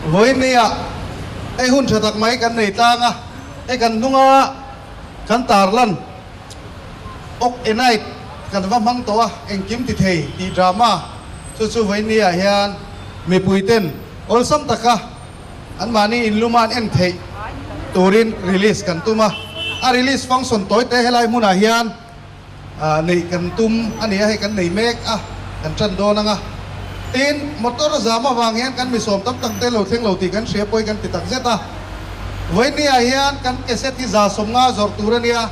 Vawinia hei hun tha tak mai kan nei tlang a, hei kan hnunga kan tarlan Ok A Night kan va hmang tawh a, engkim ti thei tih drama chu chu vawinia hian mipui ten awlsam taka anmahni inluma an en theih turin release kan tum a, a release function tawi te helai hmunah hian Neih kan tum a ni a, hei kan nei mek a, kan tan dawn ang a. Tin, motor zam avang hian kan misawm tam tak te lo thleng lo tih kan hria pawhin kan ti tak zet a. Vawinia hian kan cassette hi 150 zawrh tur a nia,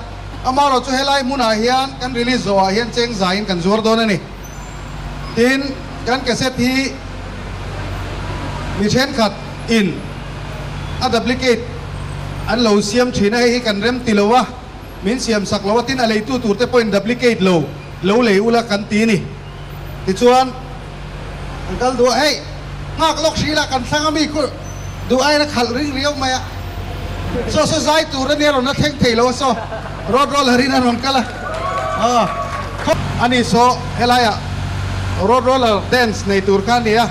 amaherawh chu helai hmunah hian kan release zawhah hian cheng zaiin kan zuar dawn a ni. Tin, kan cassette hi mi thenkhat in a duplicate an lo siam thin a, hei hi kan rem ti lo a. Min siam sak lo a, tin a leitu tur te pawhin duplicate lo lo lei ula kan ti ni. Tichuan, an kal duh a, hei, nghak lawk hri lah kan thlang a mi khu duh aiin a khalh ring riau mai a. Saw saw zai tur a nia rawn la thleng thei lo a saw, road roller in a rawn kal a. Aw, a ni saw helaiah road roller dance nei tur kha a ni a,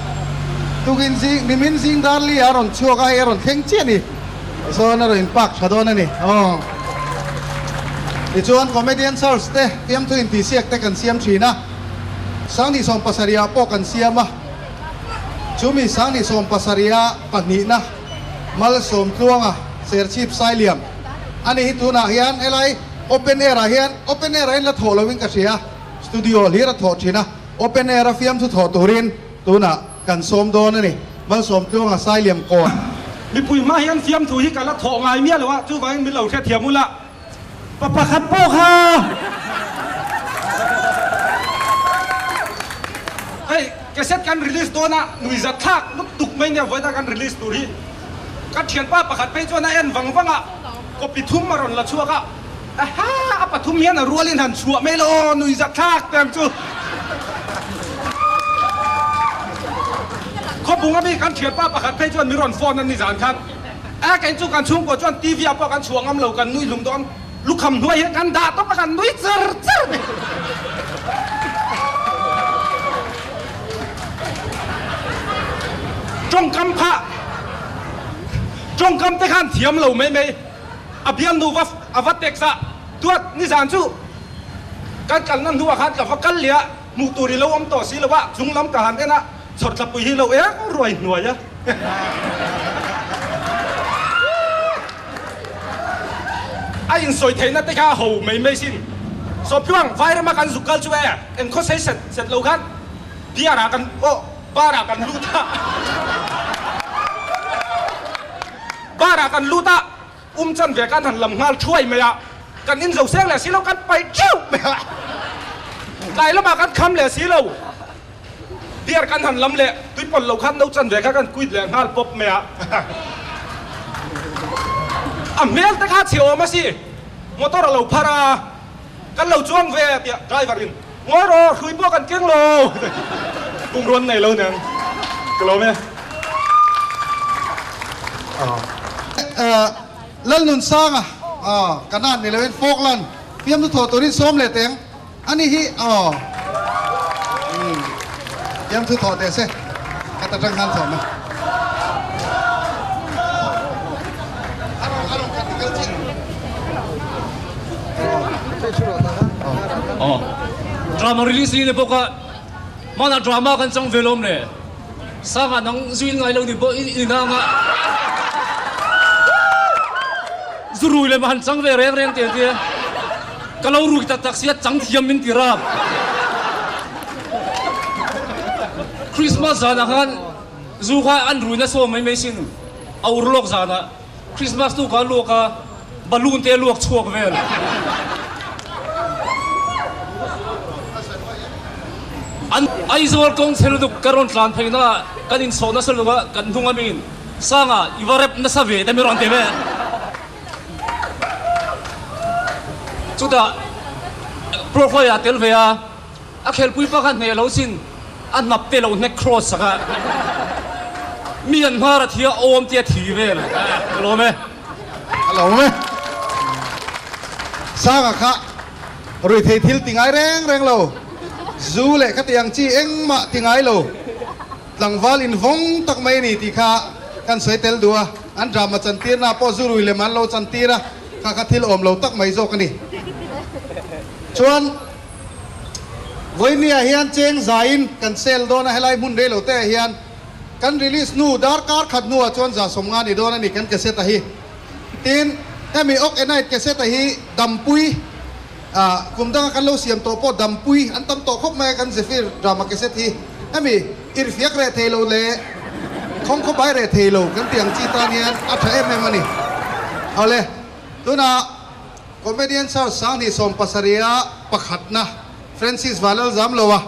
tukin zing, nimin zing dar li ah a rawn chhuak a, hei a rawn thleng chiah a ni. Tichuan a rawn in park tha dawn a ni. Aw. Tichuan comedian search te fiamthu intihsiak te kan siam thin a, 2070 ah pawh kan siam a, chumi 2070 a pahnihna Malsawmtluanga Serchhip Sailiam a ni hi tunah hian helai open air ah hian open air ah in la thawh lovin ka hria, studio hlir a thawh thin a, open air a fiamthu thawh turin tunah Kan sawm dawn a ni. Malsawmtluanga Sailiam kawn. Mipui hma hian fiamthu hi ka la thawh ngai miah lo a, chuvangin min lo hrethiam ula. Pa pakhat pawh kha. Hei, cassette kan release dawn a, nuihzat thlak lutuk mai nia vawiin a kan release tur hi. Ka thianpa pakhat phei chuan a en vang vang a, copy thum a rawn la chhuak a. Aha! A pathum hian a rualin han chhuah mai lo aw, nuihzat thlak te ang chu. Khawbung ami kan thianpa pakhat phei chuan min rawn phone a ni zan khan. A kei chu kan chhungkua chuan TV ah pawh kan chhuah ngam lo, kan nui hlum dawn. Lukham hnuai hian kan dah tawp a, kan nui char char mai. Tawngkam kha, tawngkam te khan thiam lo mai mai. A bialnu va a va text a, Tuat, nizan chu kan kalna hnuah khan ka va kal leh a, hmuh tur i lo awm tawh si lo a, chung lam ka han en a, chhawrthlapui hi lo eng ruai hnuai a. A insawi theihna te kha a ho mai mai sin. Sawptluang, Vairama kan zuk kal chu e, eng khawsei set set lo khan beer ah kan, aw, bar ah kan lut a. Bar ah kan lut a, um chan ve kan han lam nghal thuai mai a, kan in zo seng leh si lo, kan paih teuh mai a, tlai lamah kan kham leh si lo, beer kan han lam leh tuipawl lo khan no chan ve kha kan quit leh nghal pawp mai a, a hmel te kha chhe awm a si, motor a lo phar a, kan lo chuang ve tiah driver in ngawi rawh hrui pawh kan keng lo kum ruan nei lo nen ka lawm e. Lalnunsanga Kanan ni loin Falkland fiamthu thawh turin sawm leh teng a ni hi aw fiamthu thawh teh se ka ta tang khan thawh mai. Aw drama release ni bawk a hmanah drama kan chang ve lawm le sangah nang zuin ngai lo ni pawh i nang a zu rui lem a han chang ve reng reng te tia ka lo rui tak tak sia chang thiam min ti rap Christmas zanah khan zu kha an rui nasa awm mai mai sin a ur lawk zanah Christmas tu kha luak a, balloon te a luak chhuak vel. An Aizawl kawng chhe lutuk ka rawn tlan phei na kan insawh nasa lutuk a, kan hnung ami in Sanga i va rep nasa ve te mi rawn ti ve. Chutah Prohruaia a tel ve a, A khelpui pa kha hneh lo sin a hnap te lo hnek cross sak a, mi an hmar a thi a awm tia thi vel ka lawm e. Ka lawm e. Sanga kha ruithei thil ti ngai reng reng lo, zu leh khati ang chi engmah ti ngai lo, tlangval invawng tak mai a ni tih kha. Kan sawi tel duh a, an drama chantirna pawh zu rui lem an lo chantir a, kha kha thil awm lo tak mai zawk a ni. Chuan Vawinia hian cheng zaiin kan sale dawn a, helai hmun rei lo te ah hian kan release hnu darkar khat hnuah chuan za 50 ni dawn a ni kan cassette a hi. Tin, hemi Ok A Night cassette a hi Dampui ah kum danga kan lo siam tawh pawh Dampui an tam tawh khawp mai a kan Zephyr drama cassette hi. Hemi irhfiak reh thei lo leh khawngkhaw bai reh thei lo kan tih ang chi tan hian a tha em em a ni. Awle, tunah Comedian Search 2017 a pakhatna Francis Vanlal Zamloa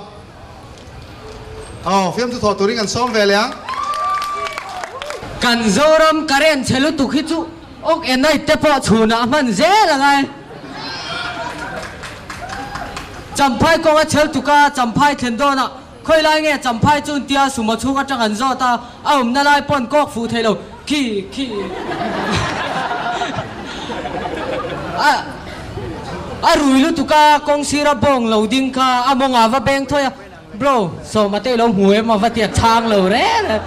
aw fiamthu thawh turin kan sawm ve leh ang. Kan Zoram current chhe lutuk hi chu ok e night te pawh chhunah a hman zel a ngai. Champhai kawnga chhel tuka Champhai thlen dawnah khawi lai nge Champhai chu tia sumo chhung atang an zawt a, a awmna lai pawn kawk fuh thei lo khi khi a a rui lutuk a kawng sira bawng lo ding kha a mawngah va beng thawi a, Bro, sawma te ilo hmu em a va tia chhang lo reng reng.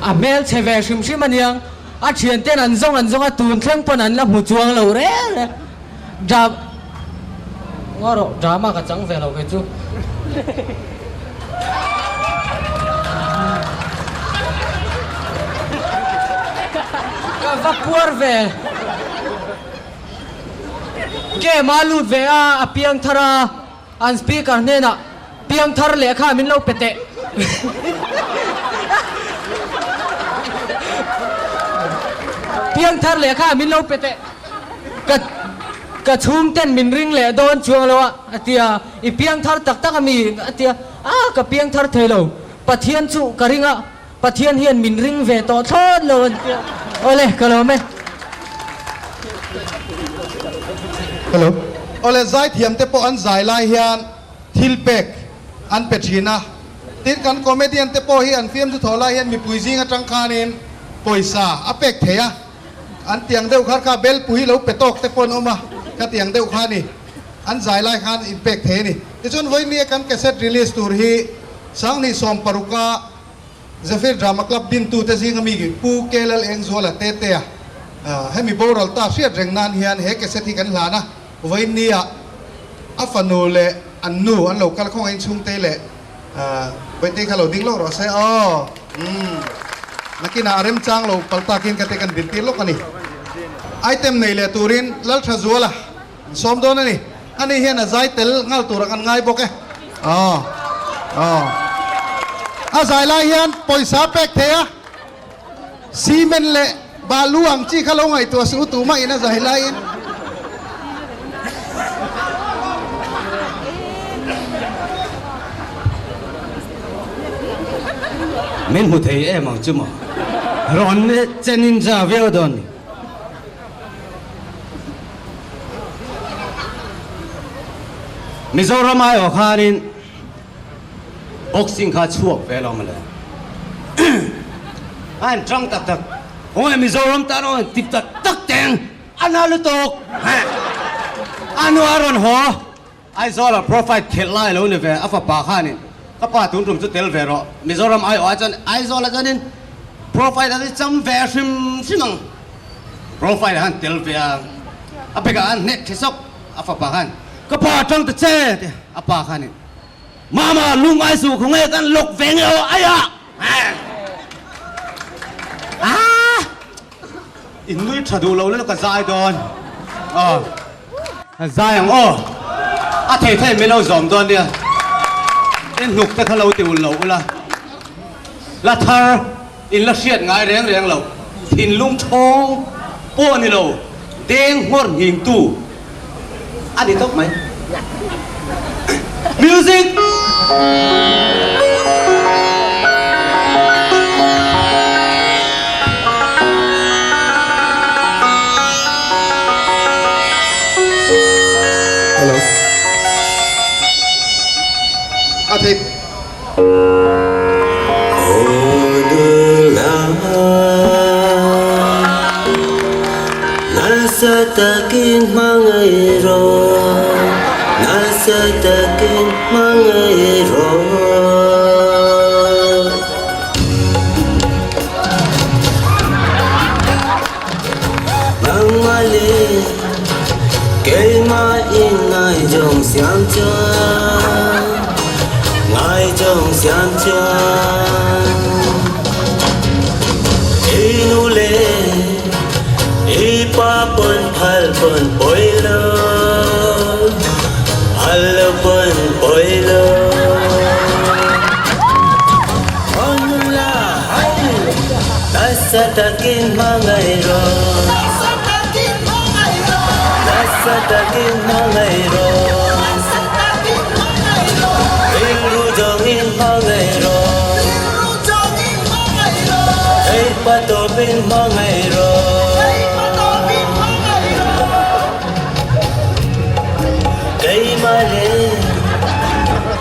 A hmel chhe ve hrim hrim aniang, a thian ten an zawng an zawng a tun thleng pawn an la hmu chuang lo reng reng. Dra Ngaw rawh, drama ka chang ve lo kei chu. Ka va puar ve. Game a lut ve a, a piang thar a, an speaker hnenah piang thar lehkha min lo pe teh. Piang thar lehkha min lo pe teh. Ka ka chhungten min ring leh dawn chuang lo a, a ti a, i piang thar tak tak a mi? a ti a, a ka piang thar thei lo, Pathian chu ka ring a, Pathian hian min ring ve tawh thlawt lo an ti a, awle ka lawm e. Hello. Awle zaithiam te pawh an zai lai hian thil pek an pe thin a, tin kan comedian te pawh hi an fiamthu thawh lai hian mipui zing atang khanin pawisa a pek thei a, an tiang deuh khar kha belpui lo pe tawk te pawh an awm a, ka tiang deuh kha a ni, an zai lai khan in pek thei a ni. Tichuan vawinia kan cassette release tur hi 2016 a Zephyr Drama Club dintute zinga mi Pu KLL Engzuala Tetea hemi boral ta hriat reng nan hian he cassette hi kan hlan a, vawiin nia a fanu leh an nu an lo kal khawng a inchhungte leh Vawiintei kha lo ding lawk rawh se aw umm nakinah a remchang lo pal takin ka te kan din tir lawk a ni. Item nei leh turin Lalthazuala Sawm dawn a ni. Ani hian a zai tel nghal tur a kan ngai bawk e. Aw. Aw. A zai lai hian pawisa pek thei a, cement leh balu ang chi kha lo ngaihtuah suh u tumah in a zai laiin. Min hmu thei em ang chu maw? Rawn chenin za viau dawn ni. Mizoram aiawh khanin boxing kha chhuak ve lo mawle. A han tang tak tak, Hawi Mizoram tan aw han tip tak tak teng a na lutuk. A nu a rawn haw, Aizawl ah profile khelh lai lo ni ve, a fapa khanin ka pa tun tum chu tel ve rawh, Mizoram aiawh ah chuan Aizawl ah chuanin profile ah chuan cham ve hrim hrim ang, profile ah khan tel ve a, a bag ah khan hnek tha sawk, a fapa khan ka pa atang ta che ti a pa khanin mama lung ai su khaw nge kan lawk ve nge aw aiah aah In nui tha duh lo lel ka zai dawn aw. Ka zai ang aw. A thei thei min lo zawm dawn nia. In hnuk te kha lo ti ulh lo ula. La thar in la hriat ngai reng reng lo. Thinlung thawng pawh ni lo deng nghawr nghing tu a ni tawp mai. Music! Hello. A thei. zawng siam chuan I nu leh i pa pawn phal pawn pawi lo Phal lo pawn pawi lo Aw nula hai Nasa takin hmangaih rawh Nasa takin hmangaih rawh Nasa takin hmangaih rawh Nasa takin hmangaih rawh Rilru zawngin hmangaih rawh Rilru zawngin hmangaih rawh Theihpa tawpin hmangaih rawh Theihpa tawpin hmangaih rawh Keimah leh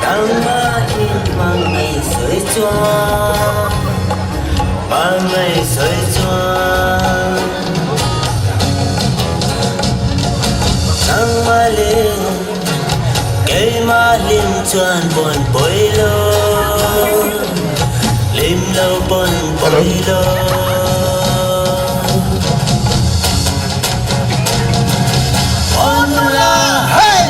nangmahin hmangaih sawi chuan Hmangaih sawi chuan Nangmah leh keimah hlim chuan pawn pawi lo Hlim lo pawn pawi lo. Aw nula hey!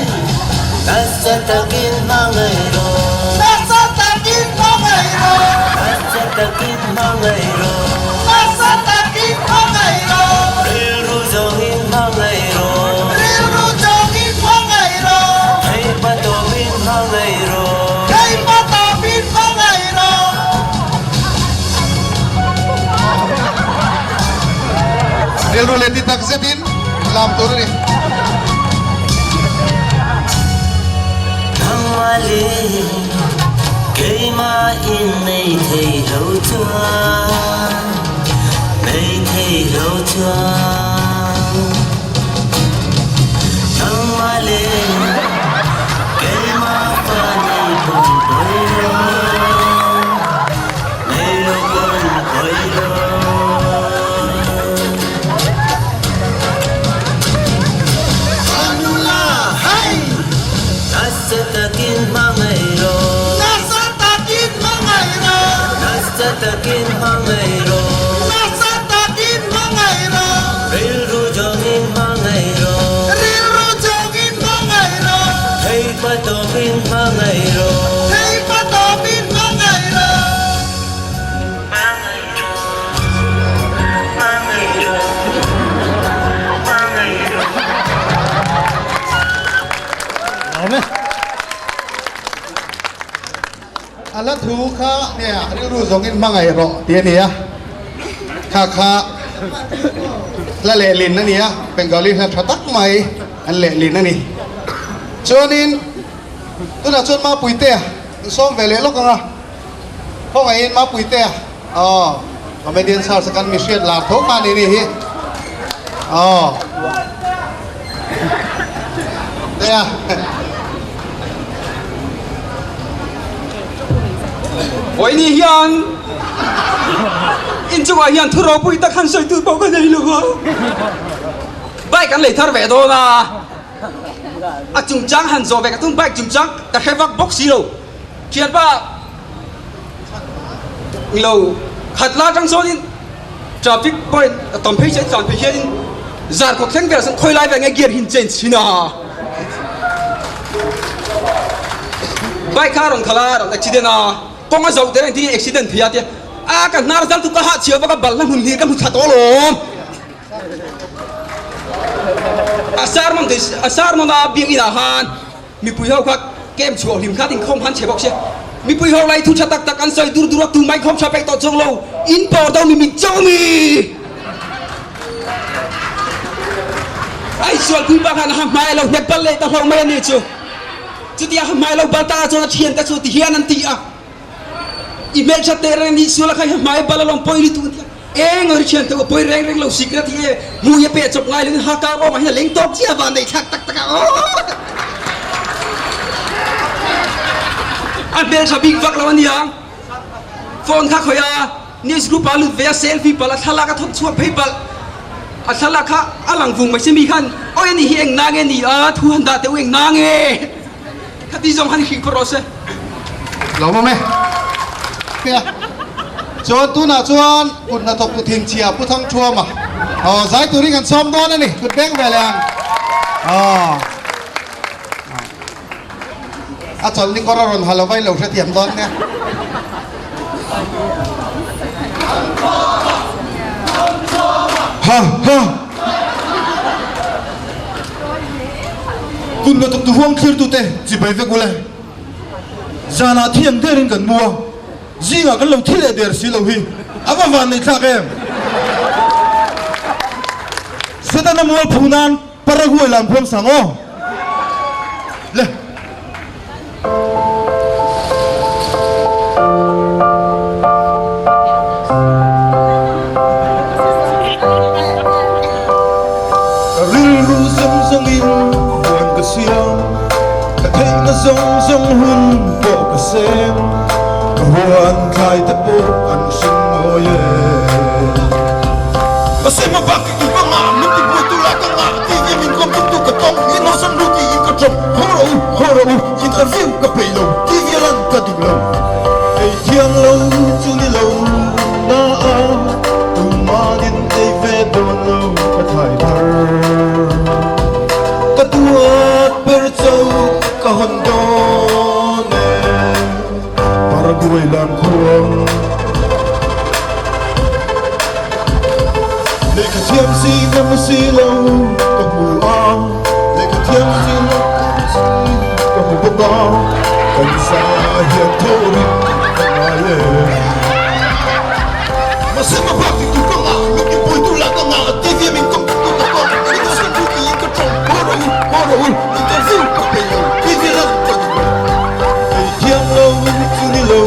Nasa takin hmangaih rawh Nasa takin hmangaih rawh Nasa takin hmangaih rawh Nasa takin hmangaih rawh Rilru zawngin hmangaih rawh Rilru zawngin hmangaih rawh Theihpa tawpin hmangaih rawh Theihpa tawpin hmangaih rawh. Rilru leh ti tak zetin lam tur a ni. Nangmah leh keimah in nei thei lo chuan, nei thei lo chuan. Nangmah leh keimah fa nei pawn pawi lo. Nei lo pawn pawi lo. Nula hei! Nasa takin hmangaih rawh. Nasa takin hmangaih rawh. Nasa takin hmangaih rawh. Nasa takin hmangaih rawh. Rilru zawngin hmangaih rawh. Rilru zawngin hmangaih rawh. Theihpa tawpin hmangaih rawh. Theihpa tawpin hmangaih rawh. Hmangaih rawh. Hmangaih rawh. Hmangaih rawh. Awm e. A la thu kha nia rilru zawngin hmangaih rawh tih a ni a, kha kha hla lehlin a ni a, Bengali hla tha tak mai an lehlin a ni. Chuanin tunah chuan Mapuitea an sawm ve leh lawk ang a, khawngaihin Mapuitea aw comedian search a kan mi hriat lar tho kha a ni ni hi aw tea. Vawiini hian inchungah hian thu ropui tak han sawi tur pawh ka nei lo a, bike an lei thar ve dawn a, a chungchang han zawh ve ka tum bike chungchang ka hre vak bawk si lo, thianpa lo khat la atang sawnin traffic point a tam phei chuan tlan phei hianin zar kawt thleng velah sawn khawi lai vel nge gear hi in change thin a. Bike kha a rawn khalh a, a rawn accident a, kawng a zoh der engtin nge accident phei a tia, a ka hnar zal tu ka hah chhiau vak a, balhla hmun hlir ka hmu thla tawh alawm. A sermon thei a sermon a biak inah khan mipui ho kha camp chhuah hlim khat inkhawm khan chhe bawk sia, mipui ho lai thu tha tak tak an sawi dur dur a, tumah inkhawm tha peih tawh chuang lo, in pawr do mi mit chauh mi. Ai sualpui pa khan a ha hmai a lo hnek bal leh ta hlauh mai a ni chu. Chutia a ha hmai lo bal takah chuan a thiante chu ti hian an ti a, I hmeltha teh reng nih sual a kha i ha hmai bal alawm pawi lutuk an ti a. Eng a ri thiante u pawi reng reng lo sikret hi e, hmui a peh chawp ngai loin ha kar awmah hian a leng tawp chiah a van neih thlak tak tak a aw. A hmeltha bik vak lo a niang. Phone kha khawih a. News group ah lut ve a selfie palh a thlalak a thawk chhuak phei palh a thlalak kha a lang vung mai se mi khan awi ani hi eng nang nge ni a thu han dah teh u eng nang nge khati zawng khan i hrih phawt rawh se. Lo awm e. Nia. Chuan tunah chuan kut hnathawk tu thinchhia Pu Thangthuama aw zai turin kan sawm dawn a ni. Kut beng ve leh ang. Aw. A chawlhni kawr a rawn ha lo va, i lo hrethiam dawn nia. Ha ha! Kun lutuk tu huang thlirtute chibai vek ule. Zanah thi ang derin kan mu a, zingah kan lo thi leh der si lo hi a va van nei thlak em! Setana mual phu nan Paraguay lam phuam sang aw. Le. Ka rilru zawng zawngin huan ka siam, ka theihna zawng zawng hun pawh ka seng, ka huan thlai te pawh an hring mawi e. Ka sema bak i ka ngah, min ti buai tu lah ka ngah, ti nge min kawm tum tu ka tawng, in haw san ru tiin ka tawp, haw rawh u, haw rawh u, interview ka peih lo, ti vial an ka duh lo. Ei thiang lo chu ni lo na a, tumanin ei ve dawn lo ka thlai thar. Ka tuat ber cho ka hawn dawn e, Paraguay lam khuang. Lehkha thiam si ngam si lo ka hmu a, lehkha thiam si lo ngam si ka hmu bawk a, kan za hian tho rin ka ngai e. Mahse ka bak ti tu ka ngah, min ti pui tu lah ka ngah, TV a min kawm tu ka kawm, min hawsan tu tiin ka tawng, haw rawh u, haw rawh u, interview ka pe lo, TV lan ka duh lo. Ei thiam lo chu ni lo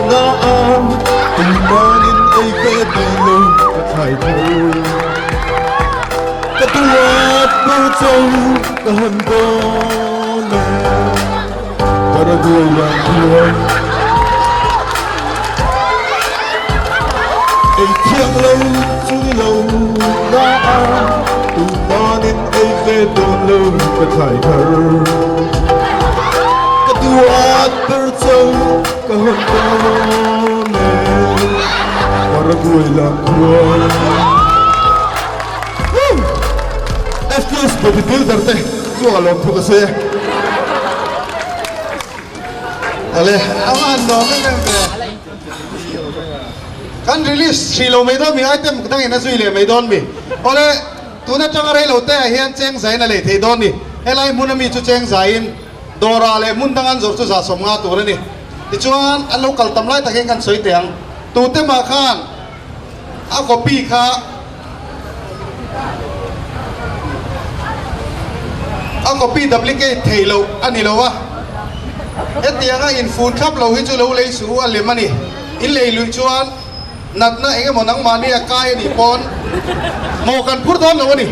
na a, tumanin ei ve dawn lo ka thlai tho. Ka duat ber cho ka han dawn e, Paraguay lam khuan. Ei thiang lo chu ni lo na a, tumanin ei ve dawn lo ka thlai thar. Ka duat ber cho ka hawn dawn e, Paraguay lam khuan. FTS bodybuilder te chuan a lawm thu ka sawi e. Ale, a va han nuam em em ve. Kan release hrih lo mai dawn mi, item dangin a zui leh mai dawn mi. Awle, tun atanga rei lo te ah hian cheng zaiin a lei thei dawn ni. Helai hmun ami chu cheng zaiin dawrah leh hmun dang an zawrh chu za 50 tur a ni. Tichuan, an lo kal tam lai tak hian kan sawi teh ang. Tute mah khan a copy kha a copy duplicate thei loh a ni lo a, hetianga infun thlap lo hi chu lo lei suh u a lem a ni. In lei luih chuan natna eng emaw nangmahni a kai a nih pawn maw kan phur dawn lo a ni.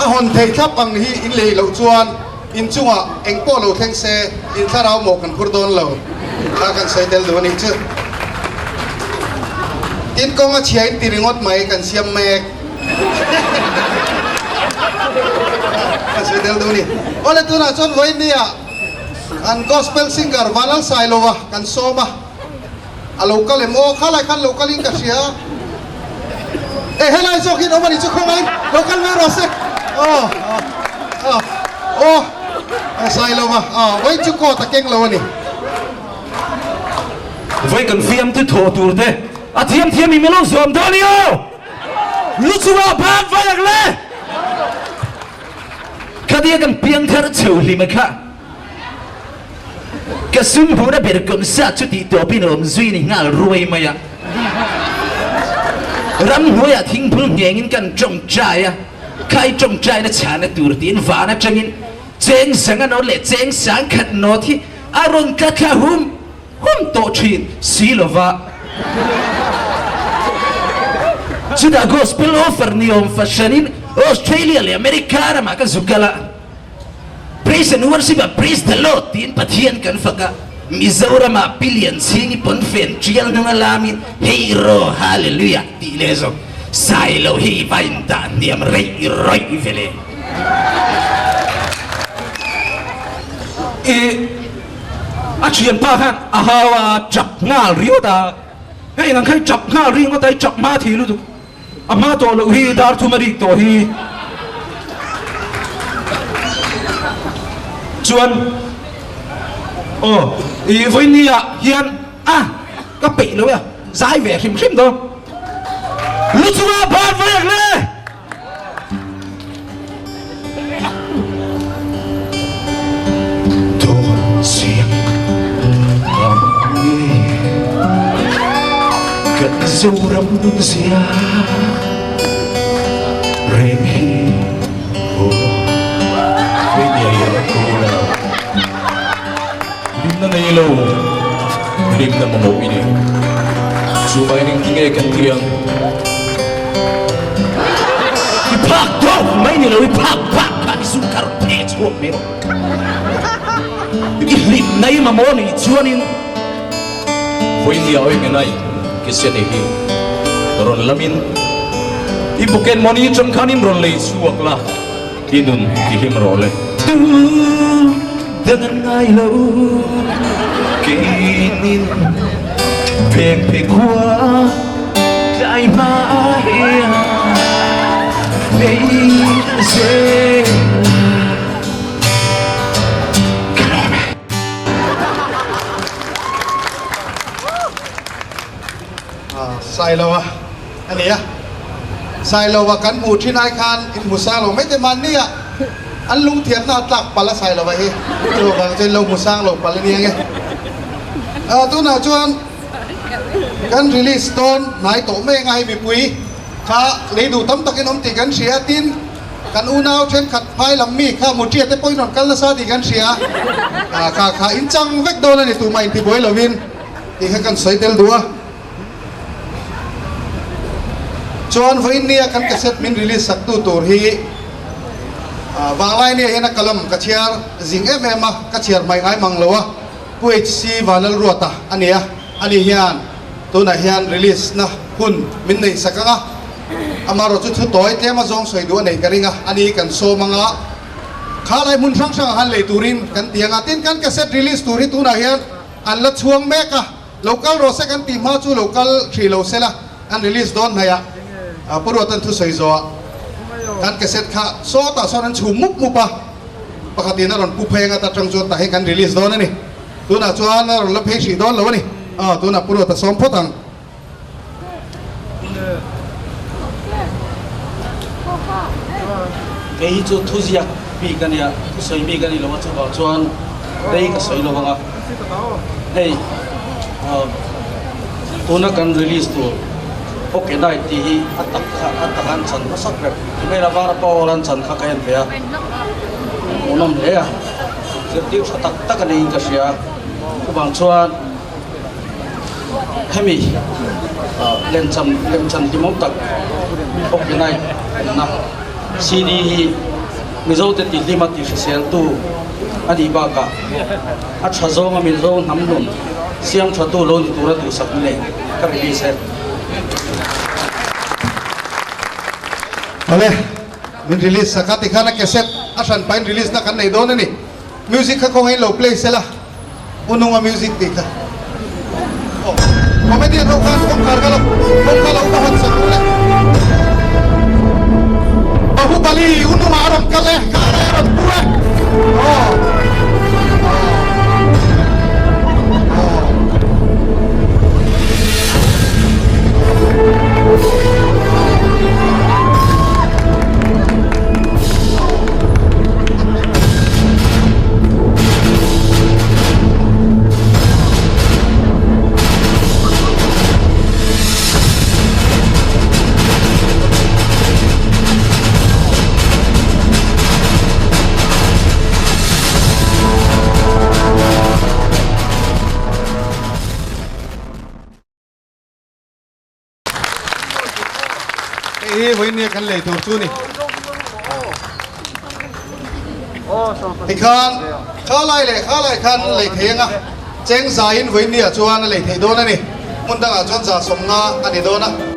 A hawn thei thlap ang hi in lei loh chuan inchungah eng pawh lo thleng se in thlarau maw kan phur dawn lo kha kan sawi tel duh a nih chu. Tin kawng a chhia in ti ringawt mai kan siam mek. Kan sawi tel duh a ni. Awle tunah chuan vawinia an gospel singer Vanlal Sailova kan sawm a, a lo kal em aw khalai khan lo kalin ka hria e helai zawk hian awm a nih chu khawngain lo kal mai rawh se aw aw aw Sailova aw vawiin chu coat a keng lo a ni. Vawi kan fiam te thawh tur te a thiam thiam i milo zawm dawn i aw lu chungah ban vai ang le khatia kan piang thar chho hlim a kha ka sum hmuhna ber kum sa chu tih tawpin a awm zui ni nghal ruai mai a ramhnuaiah thingbul nghengin kan tawngtai a khai tawngtaina chhana tur tiin van atangin Cheng sanga nawt leh cheng sang khat nawt hi a rawn tla thla hum hum tawh thin si lova. Chutah Gospel offer ni awm fahranin Australia leh America ramah ka zu kal a, Praise and worship ah Praise the Lord tiin Pathian kan fak a, Mizoramah Pilian chhingi pawnfen tial hnung a lamin Hei raw Hallelujah tih leh zawk Sailo hi va indah hniam reih rawih ve le. I a thianpa khan a hau a chap nghal riawt a, hei nang kha i chap nghal ri ngawt a, i chap hma thei lutuk, a hma tawh loh hi dar thum a rik tawh hi. Chuan aw i vawinia hian a ka peih lo e zai ve hrim hrim dawn. Lu chunga ban vek le! Dawn chiang ang nge kan Zoram zia reng hi aw Veinia hian a kul a Hlimna nei lo hlimna mamawh i ni. Chuvangin engtinge kan tih ang? I phak dawk mai ni lo, i phak bak khan i sum kha rawn phe chhuak mai rawh. I hlimna i mamawh nih chuanin Vawinia awi nge nai Kisene hi rawn lamin i pocket money atang khanin rawn lei chhuak la. I nun i hlim rawh le. Tu dang an ngai lo keinin pheng phe khua tlai hma hian phei zel ka lawm e. Sailova a ni a, Sailova kan hmuh thin ai khan in hmu sang lo mai te mahni ah an lungthiamna a tlak palh a Sailova hi chuvang chuan in lo hmu sang lo palh a nia nge. Tunah chuan kan release dawn hnai tawh mai anga hei mipui kha lei duh tam takin awm tih kan hria tin kan unau thenkhat phai lam mi kha Mutia te pawhin rawn kal nasa tih kan hria a, kha kha in chang vek dawn a ni tumah intibuai lovin. Tih kha kan sawi tel duh a. Chuan vawiin nia kan cassette min release sak tu tur hi Vanglaini ah hian a kalam ka chhiar zing em em a, ka chhiar hmai ngai mang lo a, Pu HC Vanlalruata a ni a, ani hian tunah hian release na hun min neih sak ang a, amaherawh chu thu tawi tlem a zawng sawi duh a neih ka ring a, ani kan sawm ang a, kha lai hmun hrang hrang ah han lei turin kan ti ang a, tin kan cassette release tur hi tunah hian An la chhuang mek a, lo kal rawh se kan tih hma chu lo kal hrih lo sela, an release dawn hnaih ah Pu Ruatan thusawi zawh ah kan cassette kha sawtah sawn an chhum mup mup a, pakhatin a rawn pu phei anga ta tang chuan tah hian kan release dawn a ni. Tunah chuan a rawn la phei hrih dawn lo a ni. Aw tunah Pu Ruata sawm phawt ang. Kei hi chu thuziak bik a nia, thusawi bik a ni lo a, chuvang chuan rei ka sawi lo vang a. Hei tuna kan release tur Okay Night tih hi a tak kha a tak an chan hmasak ber. Email a vara power an chan kha ka en ve a, hmuhnawm hle a, zirtir tha tak tak a niin ka hria. Chuvang chuan. Hemi lemchan lemchan hlimawm tak Hockey Night awmna CD hi Mizote tihlima tihriseltu a nih bakah a tha zawnga Mizo hnam nun siam thatu lo ni tura duhsak nen ka release e. Awle, min release sak a tikhan a cassette a hran pahin release na kan nei dawn a ni. Music kha kawngin lo play sela. U nunga music tih kha. Aw comedian ho khan kawngkhar ka lo kawngka lo va hawn sak le. Bahubali u nunga a rawn kal e car a rawn pu e. Aw. Hei hi vawiin kan lei tur chu ni. Tikhan kha lai leh kha lai khan lei thei anga cheng zaiin vawiin ah chuan a lei thei dawn a ni. Hmun dangah chuan za sawmnga a ni dawn a.